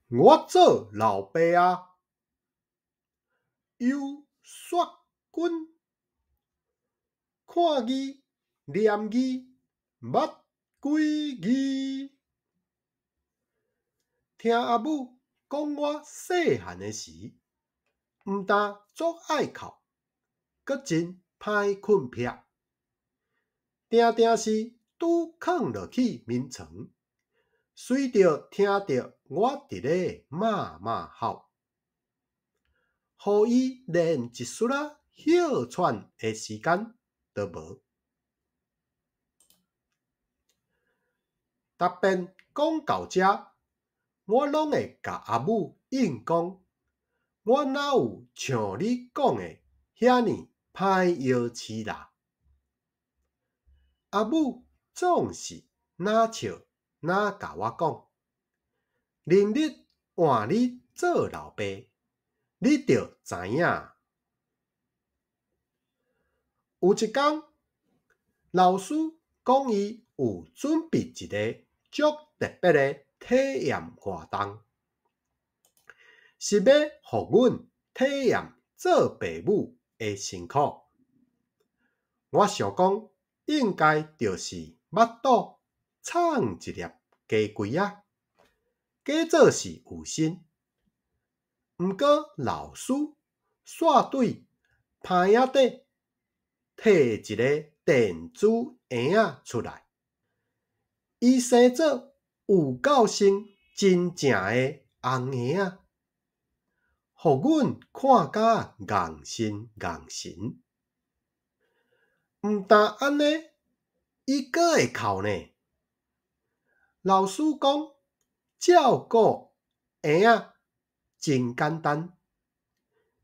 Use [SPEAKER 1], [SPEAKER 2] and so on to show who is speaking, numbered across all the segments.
[SPEAKER 1] 我做老爸矣。游雪君，看字念字，捌幾字。聽阿母講我細漢的時，毋但足愛哭，閣真歹睏癖，定定是拄囥落去眠床，隨著聽著我佇咧媽媽吼，予伊連一絲仔歇喘的時間都無。逐遍講到遮，我攏會共阿母應講，我哪有像你講的遐爾歹藥飼啦？阿母總是若笑若共我講，明日換你做老爸，你就知影。有一工，老師講伊有準備一个足特別的體驗活動，是欲予阮體驗做爸母的辛苦。我想講，應該就是腹肚藏一粒雞胿仔，假做是有心。毋過老師煞對棚仔底提一个電子嬰仔出來，伊生做有夠像真正的紅嬰仔，予阮看甲愣神愣神。毋但按呢，伊閣會哭呢。老師講，照顧嬰仔真簡單，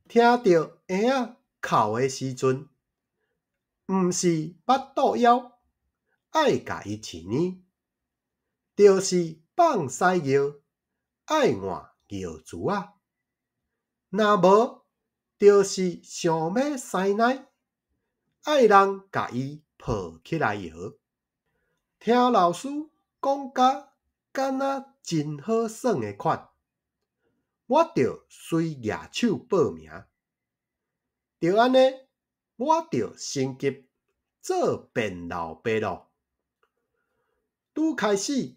[SPEAKER 1] 聽著嬰仔哭的時陣，毋是腹肚枵，愛共伊飼奶，就是放屎尿，愛換尿苴仔。若無，就是想欲師奶，愛人共伊抱起來搖。聽老師講甲敢若真好耍的款，我就隨舉手報名。就按呢，我就升級做變老爸囉。拄開始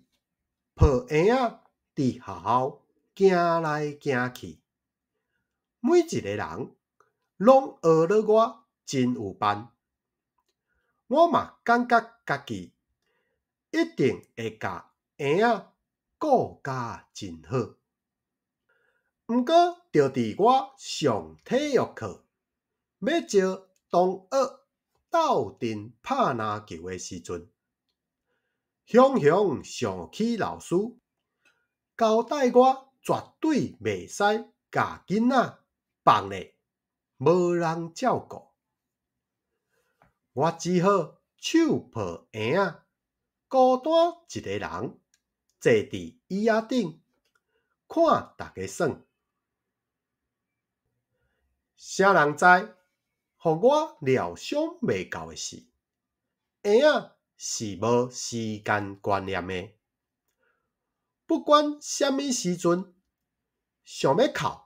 [SPEAKER 1] 抱嬰仔佇學校行來行去，每一个人攏學咧我真有範。我嘛感覺家己一定會共嬰仔顧甲真好。毋過，就佇我上體育課，欲招同學鬥陣拍籃球的時陣，雄雄想起老師交代我絕對袂使共囡仔放咧無人照顧，我只好手抱嬰仔，孤單一个人坐佇椅仔頂看逐家耍。啥人知，予我料想袂到的是，嬰仔是無時間觀念的，不管啥物時陣，想欲哭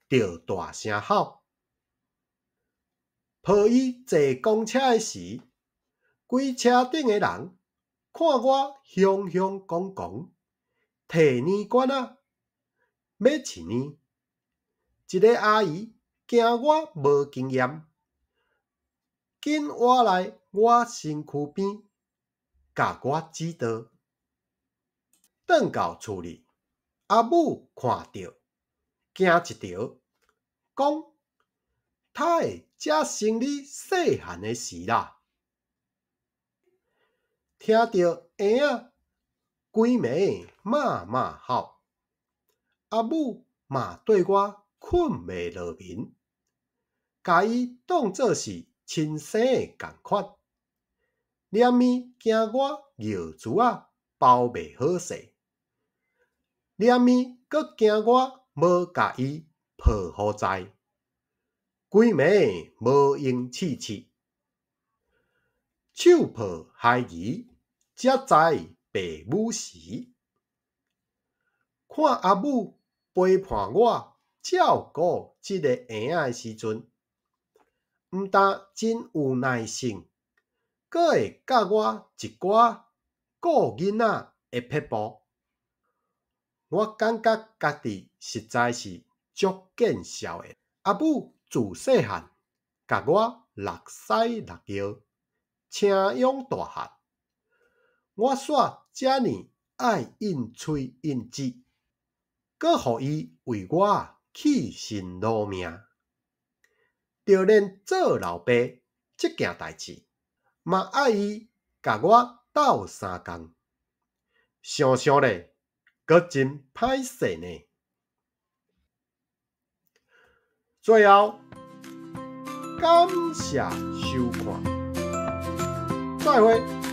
[SPEAKER 1] 就大聲吼。抱伊坐公車的時，規車頂的人看我雄雄剛剛，提奶罐仔欲飼奶，一个阿姨驚我無經驗，緊倚來我身軀邊，共我指導。轉到厝裡，阿母看著，驚一趒，講：呾會才像你細漢的時啦。聽著嬰仔規暝媽媽吼，阿母嘛對我睏袂落眠，共伊當做是親生的仝款，連暝驚我尿苴仔包袂好勢，連暝閣驚我無共伊抱好在，規暝無閒刺刺。手抱孩兒，才知爸母時。看阿母陪伴我照顧這个嬰仔的時陣，毋但真有耐性，閣會教我一寡顧囡仔的撇步。我感覺家己實在是足見笑的。阿母自細漢共我搦屎搦尿，晟養大漢，我煞遮爾愛應喙應舌，閣予伊為我去身勞命。就連做老爸這件代誌，嘛愛伊共我鬥相共。想想咧，閣真歹勢呢。最後，感謝收看，再會。